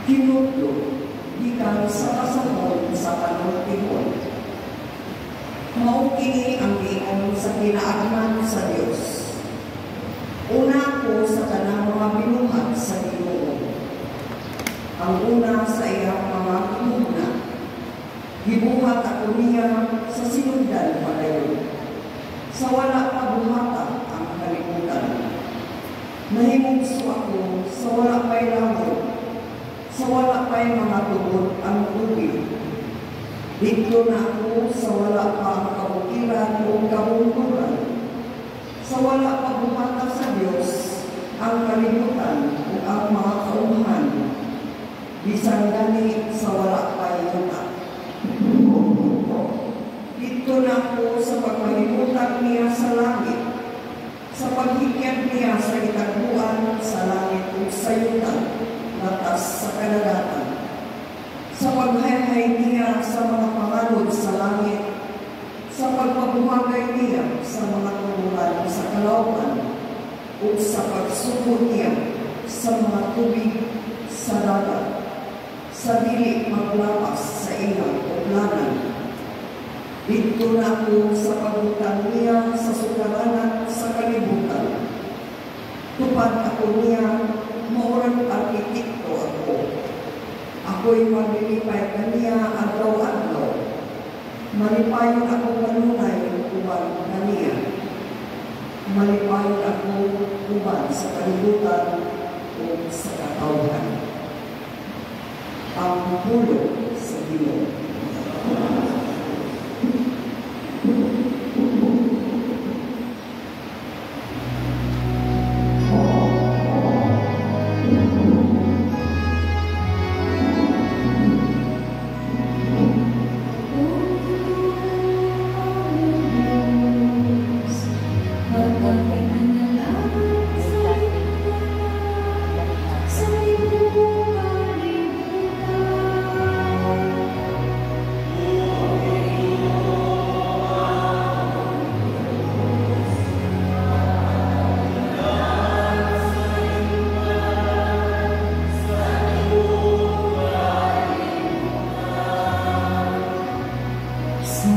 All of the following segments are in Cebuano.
Tinudlo gikan sa basahon sa panultihon. Mao kini ang giingon sa kinaagman sa Dios. Una ko sa tanang mga binuhat sa Ginoo. Ang una sa iyang mga gimugna. Gibuhat ako niya sa sinugdan padayon. Sa wala pa buhata ang kalibutan. Nahimugso ako sa wala pa'y langit, sa wala pa'y mga tubod ang tubig. Didto na ako sa wala pa ang kabukiran o kabungturan. Sa wala pa buhata sa Dios ang kalibutan o ang mga kaumhan. Bisan gani sa wala pa'y yuta. Didto na ako sa pagpahimutang niya sa langit, sa paghikyad niya sa gitagbuan sa langit ug sa yuta, latas sa kadagatan. Sa paghayhay niya sa mga panganod sa langit, sa pagpabuhagay niya sa mga tuluran sa kalawkan, ug sa pagsuko niya sa mga tubig sa dagat, sa dili maglapas sa iyang uplanan. Didto na ako sa pagbutang niya sa sukaranan sa kalibutan. Tupad ako niya, maurag arkitekto ako. Ako'y maglilipay kaniya adlaw-adlaw. Malipayon ako kanunay uban kaniya. Malipayon ako uban sa kalibutan o sa katawhan. Ang pulong sa Ginoo. Sa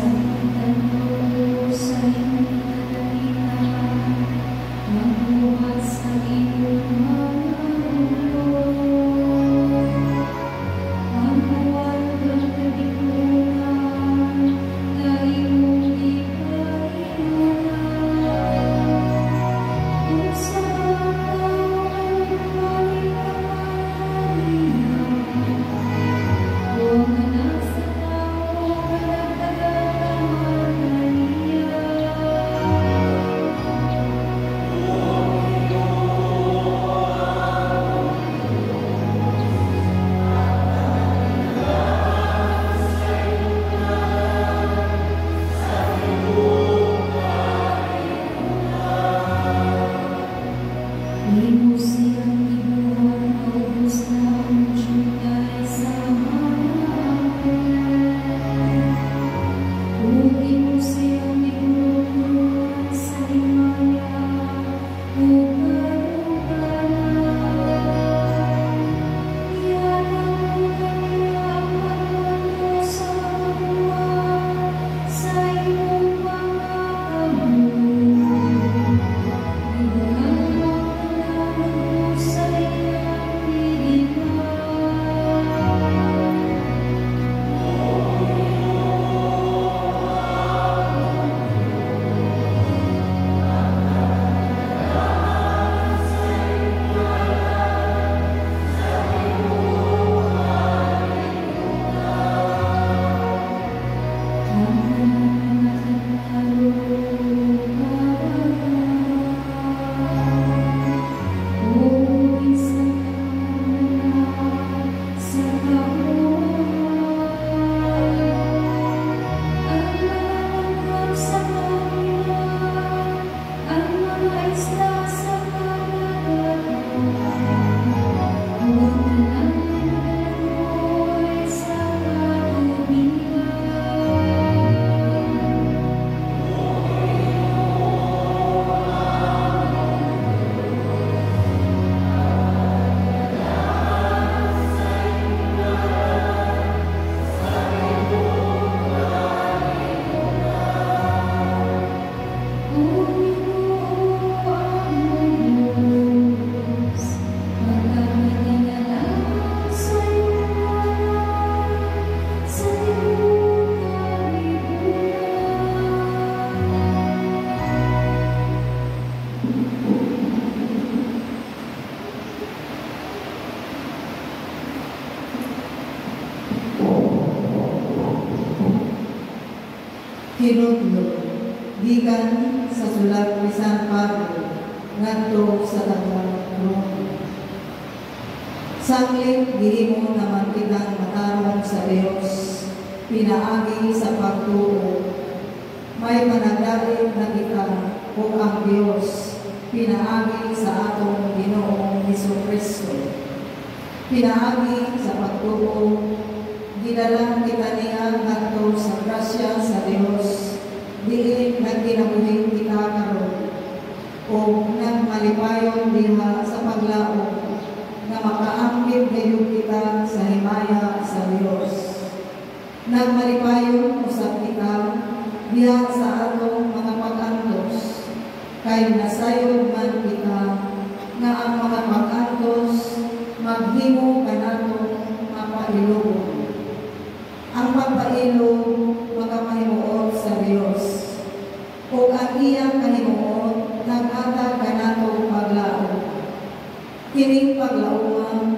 Hinudlo gikan sa sulat ni San Pablo ngadto sa taga Roma. Sanglit gihimo naman kitang matarong sa Dios pinaagi sa pagtuo, may panagdait na kita ug ang Dios pinaagi sa atong Ginoong Hesus Kristo. Pinaagi sa pagtuo, gidala kita niya ngadto sa grasya sa Dios diin nagkinabuhi kita karon ug nagmalipayon diha sa paglaom nga makaangkip gayud kita sa himaya sa Dios. Nagmalipayon usab kita diha sa atong mga pag-antos, kay nasayod man kita nga ang mga pag-antos maghimo kanato mapailogon. Ang pagpailog makapahimuot sa Dios, ug ang iyang kahimuot naghatag kanato paglaom. Kining paglaoma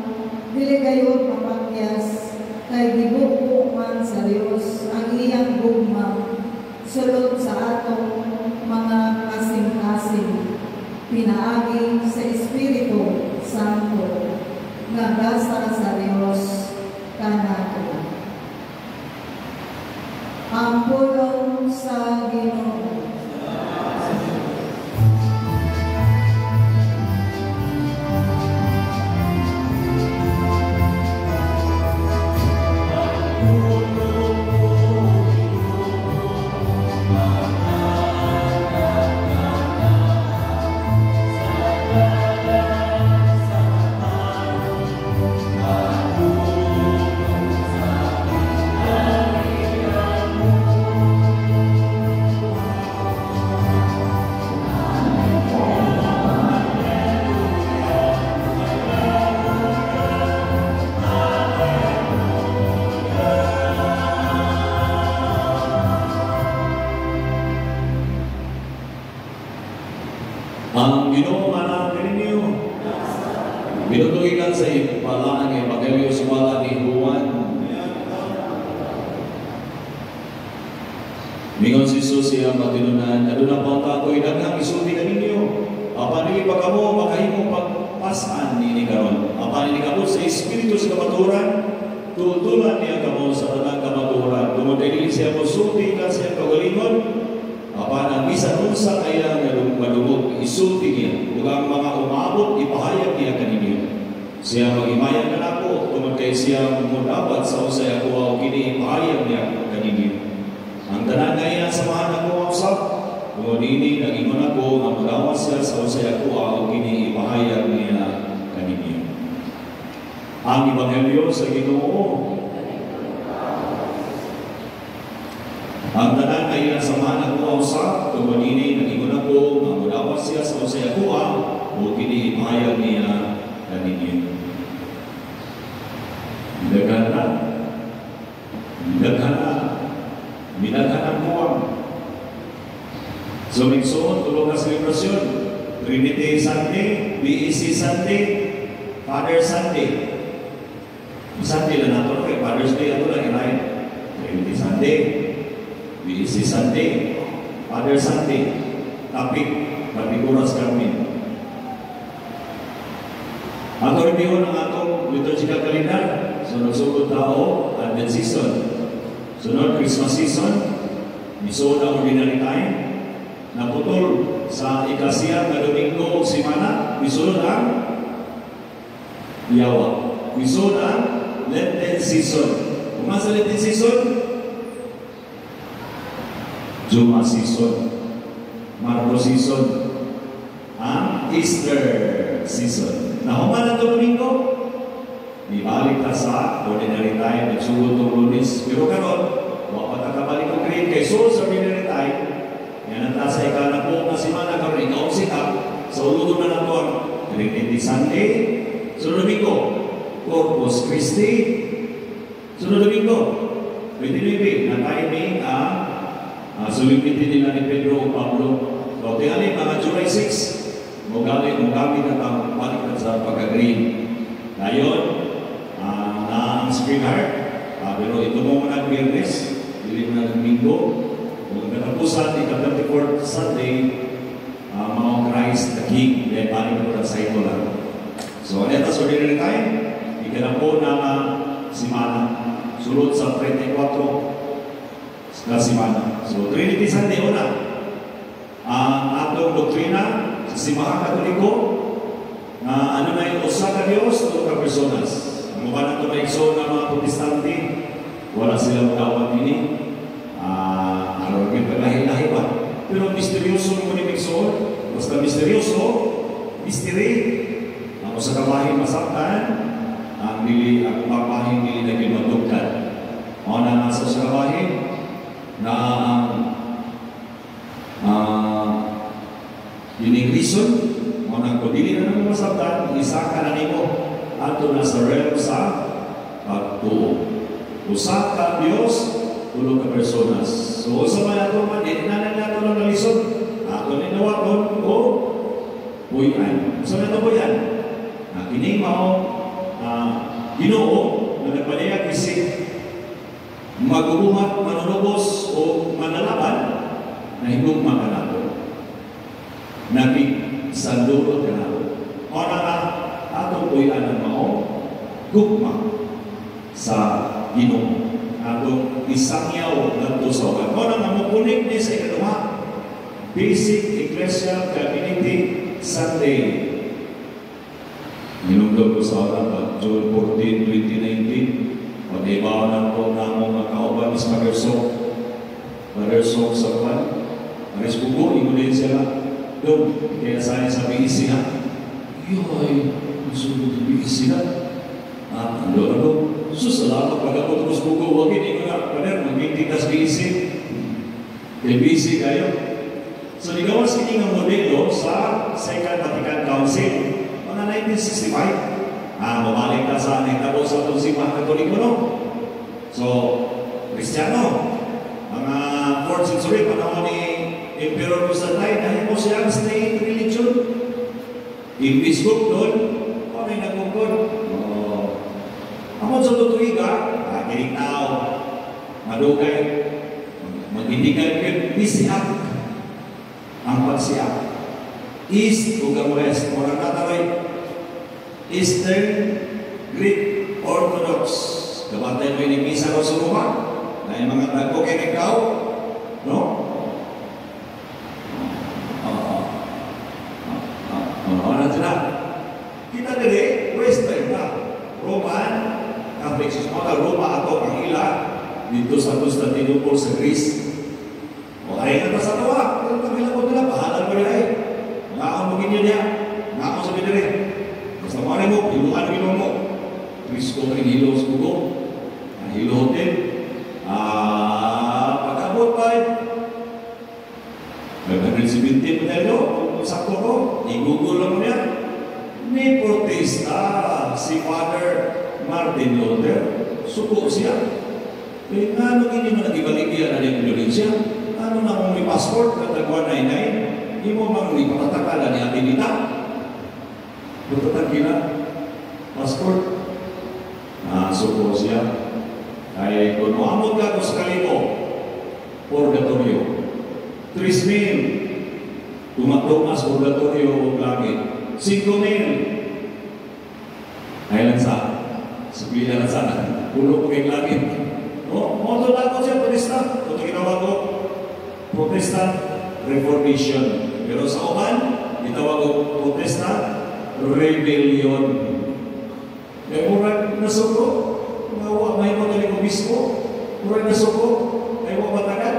dili gayud mapakyas, kay gibubo man sa Dios ang iyang gugma sulod sa atong mga kasing-kasing pinaagi sa Espiritu Santo nga gasa sa Dios kanato. Ang pulong sa Ginoo. Ang Ginoo manang kaninyo. Binutugikan sa ipalaan ng Ebanghelyo sumala ni Juan. Mingon si Jesus siyang matinunan, aduna pa unta ako'y daghang isulti kaninyo. Apan dili pa kamo makahimo pagpasan niini karon. Apan ini kamo sa Espiritu sa kamatuoran, tutulan niya kamo sa tanang kamatuoran. Tungod kay dili siya mosulti kan sa iyang kaugalingon, apan ang bisan unsa kaya nga madungog isulti niya, ug ang mga umaabot ipahayag niya kaninyo. Siya maghimayan kanako tungod kay siya modawat sa unsay ako kini ipahayag niya kaninyo. Ang tanan nga iyang samahan ako usab, tungod ini nag-ingon ako nga modawat siya sa unsay ako ug kini ipahayag niya kaninyo. Ang Ebanghelyo sa Ginoo. Ang tanan nga iyang samahan ako usab, tungod ini nag-ingon ako nga modawat siya sa unsay ako ug kini ipahayag niya kaninyo. Daghan na, daghan na, minaghan ang buwang. So, minsan, tulong na selebrasyon. Trinity Sunday, BEC Sunday, Father Sunday. Sunday lang nato, kay Father's Day ato lang, right? Trinity Sunday, BEC Sunday, Father Sunday. Topic, Partikulas Carmen. Ato review ng atong liturgical calendar. So, nagsugod tao, Advent season. Sunod, Christmas season. Misood ang ordinary time. Naputol sa ikasiyam nga Domingo o Semana. Misunod ang Yawa. Misunod ang Lenten season. Kung sa Lenten season, Juma season, Marco season, ang Easter season. Nahuman ang Domingo, ibalik ta sa ordinary time, nagsugod tong Lunes. Pero karon, wa pa ta kabalik og grade kay so sa ordinary time. Yan ang ta sa ikanapo nga semana karon ika-11 ta. Sa uludon na nato ang Trinity Sunday, sunod Domingo, Corpus Christi, sunod Domingo, 29 na timing ang solemnity nila ni Pedro ug Pablo. So tingali mga July 6, mogamit na tang balik na sa pagka-green. Ngayon, na ang Spring Heart, pero ito mo muna Biyernes, dili mo na Domingo. Kung katapusan, ika-34 Sunday, mga Christ the King, dahil paano ko sa ito lang. So, ano ito sa ordinary time? Ikanapo na nga simana. Sulod sa 34 na simana. So, Trinity Sunday, una. Ang atong doktrina sa Simbahang Katoliko, na ano na yung usa ka Dios, tulo ka personas. Ang uban nato maigsoon nga mga Protestante, wala sila magawat ini. Aron gyud paglahi-lahi ba? Pero misteryoso mo ni maigsoon. Basta misteryoso, mystery, ang usa ka bahin masabtan, ang dili ang ubang bahin dili na gyud matugtad. Mao na nga sa usa ka bahin na ang ining reason mo nang kung dili na namo masabtan, isa ka na nimo adto na sa realm sa pagtuo. Usa ka Dios, tulo ka personas. So usa man ato man di na na nato lang nalisod. Ato ni nawaton o buyan. Usa man ato buyan. Na kini mao Ginoo na nagpadayag isip magubuhat, manunubos o manalaban na higugma ka nato. Nakigsanlurot ka nato. O na nga, atong buyan ang mao gugma sa Ginoo. Atong isangyaw ngadto sa uban. O na nga mokunik ni sa ikaduha, Basic Ecclesial Community Sunday. Minumdum ko sa oras pag June 14, 2019, pag-ibaw na ko na among mga kauban is Pagersok. Pagersok sa kuwan. Aris Bugo, ingon din siya. Dong, kaya saya sa BEC na. Yoy, gusto ko sa BEC na. Ah, ano, ano? Sus, salamat pag ako tapos Bugo, wagin, ingon nga, pader, mag-meeting ka sa BEC. Kay BEC kayo. So, nigawas kini nga modelo sa Second Vatican Council, mga 1965. Mabalik na sa nahitabo sa itong Simbahang Katoliko, no? So, Kristiyano, mga 4th century, panahon ni Emperor Constantine, nahimo siya ang state religion. Imbis doon, ano yung nagkungkod? Oh. Ako sa tutuiga, kining tao, madugay, mag-indikay bisiak, ang pagsiak. East ug ang West, murag nataroy Eastern Greek Orthodox. Kabantay mo ini misa ko sa Roma. Na yung mga dagko kay ikaw, no? Oo. Oo, ano sila? Kita dire, Western na. Roman Catholic. So, mga Roma ato ang ila dito sa Constantinople sa Greece. O ay na sa tawa. Pero kabila ko nila, bahala ko nila eh. Ngaon mo ginyo niya. Ngaon sa bidire. Basta mo ano mo, iluhan mo mo. Kristo rin hilo sa bugo. Ang hilo hotel. Pag-abot pa eh. 517 pa tayo, kung sakto ko, i-google lang mo niya. May protesta si Father Martin Luther. Suko siya. Eh, nga nung hindi mo nag-ibaligyan na ng Indonesia, ano na kung may passport, katag 199, imo mang ipatataka na ni Atinita. Patatag gina, passport. Suko siya. Kaya kung muamot ka kung sakali mo, purgatorio. 3,000, tumatong as purgatorio o langit. 5,000, ay lang sa, sabihin lang sa, pulo ko kay langit. No, moto na ako siya, protesta. Ito ginawa ko, Protestant Reformation. Pero sa uban, gitawag ko Protestant Rebellion. Kaya murag nasuko, nga wa may mo dali obispo, murag nasuko, ay wa matagal.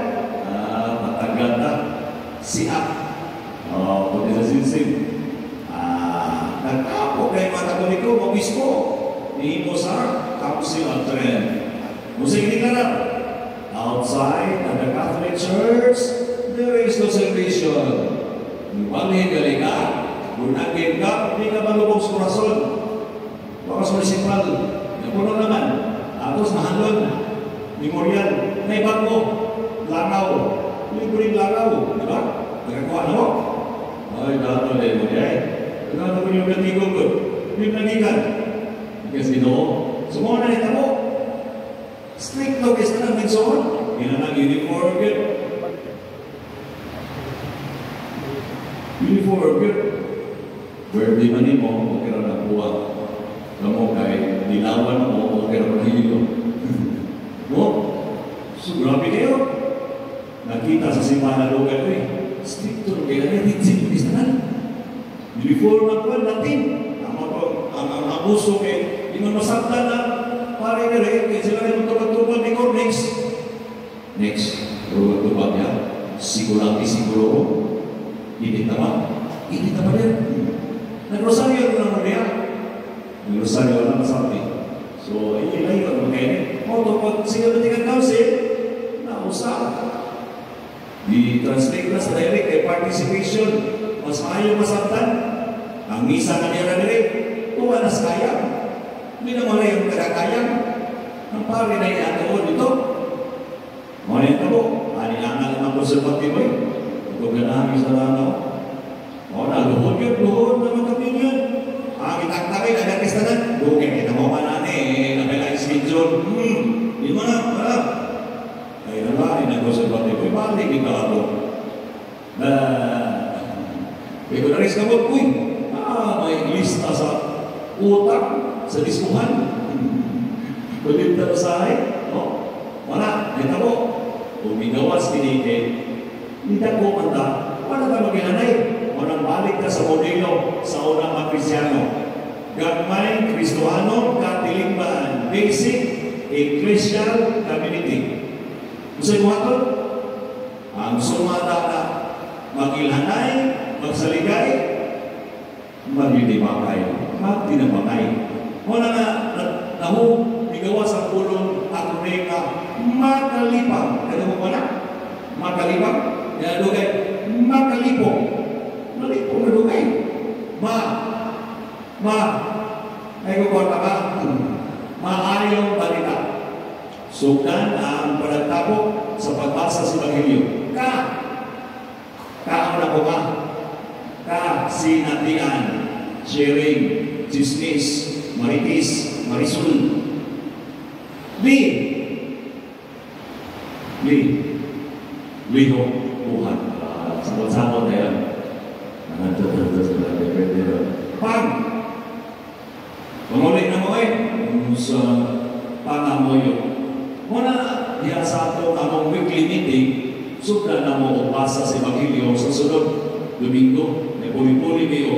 Matagal na. Siak. Oh, pati sa sinsin. Nagtapo kay mga Katoliko, obispo, nihimo sa Council of Trent. Musik ni ka outside of the Catholic Church, there is no salvation. Iwalhin galing ka, bunagin ka, hindi ka malubog sa korason. Baka sa municipal, napuno naman. Atos nahanlon, memorial, naibago, langaw, libreng langaw, di ba? Nakakuha na mo. Ay, dato na mo niya eh. Dato ko yung natigo ko. Yung nagikan. Kasi no, sumuha na ito mo. Strict no, kaysa na nagsuot. Yan ang uniform yun. Uniform yun. Birthday man nimo, okay ra na kuha. Kamo kay dilawan mo, okay ra na hilo. No? So grabe kayo. Nakita sa simbahan na lugar ko eh. Stricto kayo na rin tanan. Uniform na kuha, Latin. Ang, ang, ang abuso kay, di man masaktan na pare na rin, kaya sila kayo magtubag-tubag ni Cornex. Next, tubag-tubag niya. Sigurati siguro. Hindi tama. Hindi tama din. Nag-rosaryo na naman niya. Nag-rosaryo na masabi. So, ay layo ang mga O, pag sila Vatican Council, nausap. Di-translate na sa direct kay participation. Mas maayo masabtan. Ang misa na niya na tuwa na sa kayang. Hindi na muna yung kagakayang. Ang pare na iatuon dito. Muna yung tabo. Ani ang ang konservatibo eh. Ito ganahan sa langaw. O na, luhod yun, luhod naman kami yun. Ang itaktakay, nagkakistanan. Lugin, kita mo man nani, napila schedule. Di mo na, wala. Ay, wala, ay nag-konservatibo. Balik kita ato. Na, Kaya na rin ka mo, uy, may lista sa utang, sa diskuhan. Ulit na usahay. No? Wala, ito mo. Kung minawas kini kay, hindi ko man ta, wala ka maghilanay. Walang balik ka sa modelo sa unang mga Kristiyano. Gagmay, Kristohano, Katiligmaan, basic ecclesial community. Usay mo ato? Ang sumata na magilhanay, magsaligay, maglilibakay, magtinabakay. Wala nga, nahu, bigawa sa pulong ako nga makalipang. Kaya mo ba na? Makalipang? Yan, lugay, makalipong. Malipong na lugay. Ma, ma, ay kukorta ka, maayong balita. Sugdan ang panagtapok sa pagbasa sa Ebanghelyo. Ka, kaon ako ka, ka sinatian, sharing, chismis, maritis, marisul. Li, li, lihok, buhat. Sabot-sabot na yan. Pag, panguli na mo eh, sa pangamoyo. Muna, diya sa ato among weekly meeting, sugdan na mo o basa sa Ebanghelyo sa sunod Domingo. May puli-puli mi o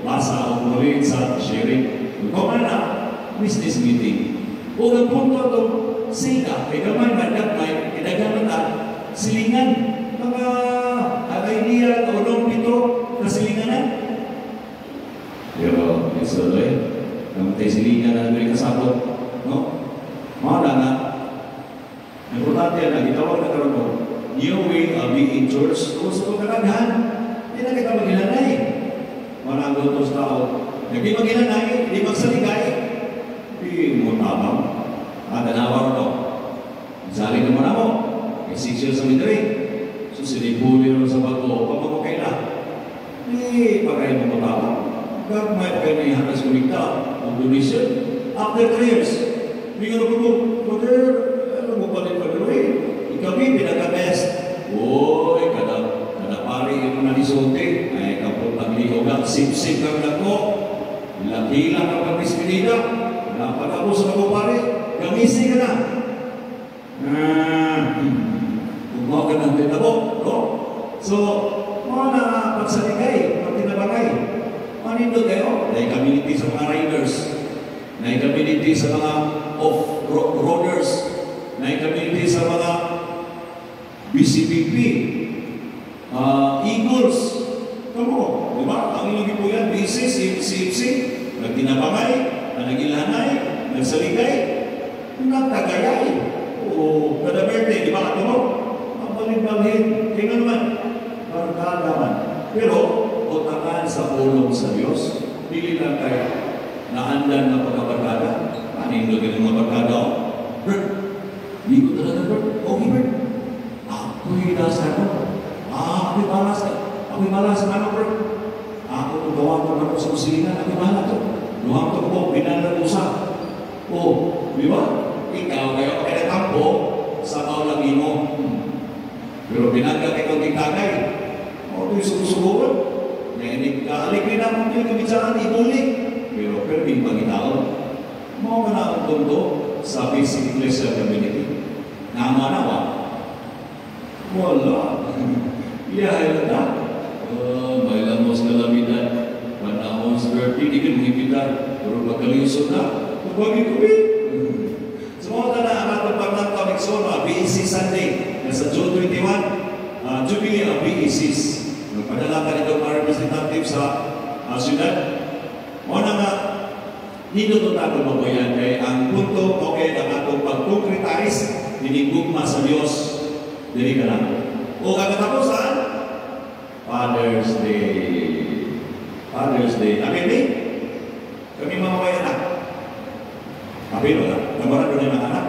basa o muli sa sharing. Kung na, business meeting. O ang punto itong sila, kay gamay man, gamay, kay ta, silingan, mga idea, tulong pito, kasilinganan. Pero, ito eh, namatay silingan na may kasabot, no? Mga na, importante na, gitawag na karon mo, new way of being church, o sa pagkakaghan, hindi na kita maghilanay. Mga ang gutos tao, hindi maghilanay, hindi magsaligay, hindi mo tabang. At tanawa ko, sali naman ako, may 6 years sa midre. So sinipuli rin sa bago, pamamukay na. Hindi pa kayo mo matabang. Gagmay pa kayo na ihanas kuligta, ang donation. After 3 years, bigyan ko po, brother, ano mo pa rin pa rin, ikaw yung pinaka-best. Uy, kada pari yung mga nisulti, ay kapag paglihog ang sip-sip kang nako, laki-lang ang pag-dispinida, napag-ako sa ako pare, gamisi ka na. Kumuha ka ng tinabo, no? So, mga na pagsaligay, pagtinabangay, manindot kayo, na community sa mga riders, na community sa mga off-roaders, na community sa mga BCBP, Eagles, kamo, di ba? Ang inyong po yan, BC, CFC, nagtinabangay, nagilhanay, nagsaligay, nagtagayay. O, kada birthday, di ba? Ito mo? Mabalin-balhin. Kaya naman, barkada man. Pero, utakan sa pulong sa Diyos, dili lang kayo naandan na pagkabarkada. Panindot ka ng mga barkada, oh. Bert, di ko talaga, Bert. Okay, Bert. Ako'y nasa ano? Ako'y balas ka. Ako'y balas sa ano, Bert. Ako itong gawa ko na sa usilingan. Ako'y bahala to. Luhang to po, binalagusa. Oh, di ba? Ikaw kayo kaya sa kaulang imo. Pero binagka kay konting tagay. O, ito'y sumusubukan. Kaya kaaligri na kung kamidyaan, ibulik. Pero perming pangitaon. Mao ka na ang punto sa basic ecclesial community. Nama-nawa. Wala. Iya, na. Oh, may lamos kalamitan. Panahon sa birthday, di ka mong. Pero pagkalisod na, pagwagi ko eh. So, mga na ang atong paglantaw ng Sona, BEC Sunday, nasa June 21, Jubilee of BECs. Nagpadala ka nito mga representative sa syudad. Muna nga, nindot na itong mabayan kay ang punto, okay, ang atong pag-concretize, dinigugma sa Diyos, dili ka lang. O kagatapusan, Father's Day. Father's Day. Amin ni? Kami mga may anak. Apil wala. Namaran doon yung anak.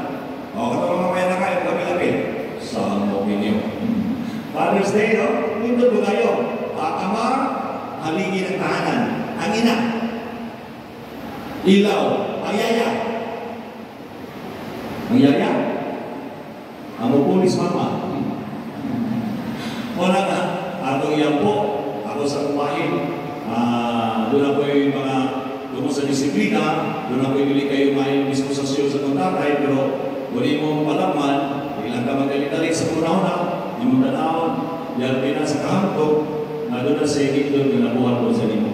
O, katong mga may anak kayo, kami apil. Sa opinion. Father's Day, no? Nindot mo kayo. Ang ama, haligi ng tahanan. Ang ina, ilaw. Ang yaya. Ang yaya. Ang upulis mama. Wala nga, atong iyampo, ako sa kumain, doon ako yung mga, doon sa disiplina, doon ako yung kayo may disposasyon sa kong tatay, pero wala mo palaman, ilang ka magaling-galing sa una-una, di mo tanawon, yalpi na sa kahamtog, na doon na sa doon na nabuhat ko sa nimo.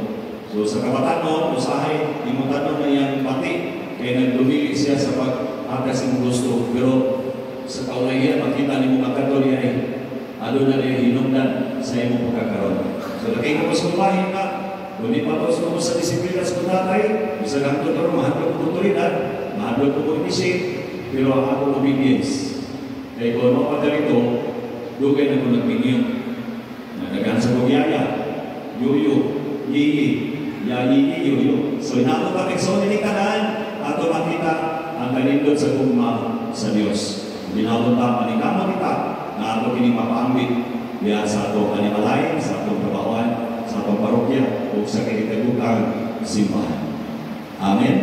So sa kabatanon, usahay, di mo tanong na iyang pati, kaya nagdumili siya sa pag-akas ng gusto, pero sa kaulayan, makita ni mo kakatol ay ano na rin hinungdan sa imong pagkakaroon. So lagay ko sa kumahin ka, kung di pa ko sa disiplina sa tatay, bisa kang tuturo, mahadlok ko otoridad, mahadlok ko inisip, pero ang akong obedience. Kaya kung ano pa ganito, dugay na ko nagmingyong. Nagdagan sa kong yaya, yuyo, yiyi, yayiyi, yuyo. So inato pa so nilikanan, ato makita ang kanindot sa gugma sa Dios. Binawon ta, manikamo kita, na ato kini mapaambit diya sa atong animalay, sa atong trabahoan, sa atong parokya, o sa kinitagukang simbahan. Amen.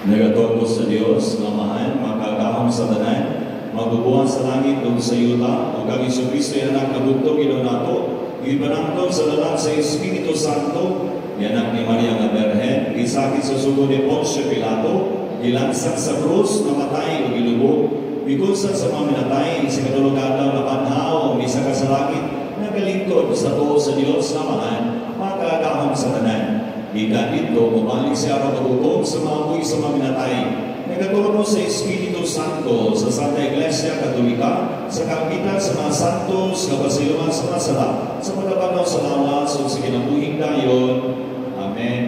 Nagatuo sa Dios, Amahan, makagahom sa tanan, magubuhan sa langit ug sa yuta, ug ang Hesukristo ay anak kabugtong Ginoo nato, gipanangkop sa lalang sa Espiritu Santo, anak ni Maria nga Berhen, gisakit sa sugo ni Poncio Pilato, gilansang sa krus, namatay ug gilubog, mikunsan sa mga minatay, sa katulong adlaw napanhaw, misa ka sa langit, nagalingkod sa tuo sa Dios Amahan, makagahom sa tanan. Gikan dito, mabalik siya aron paghukom sa mga buhi sa mga minatay. Nagatuo sa Espiritu Santo, sa Santa Iglesia Katolika, sa kaambitan sa mga santos, kapasiluman sa mga sala, sa pagkabanaw sa lawas o sa kinabuhing dayon. Amen.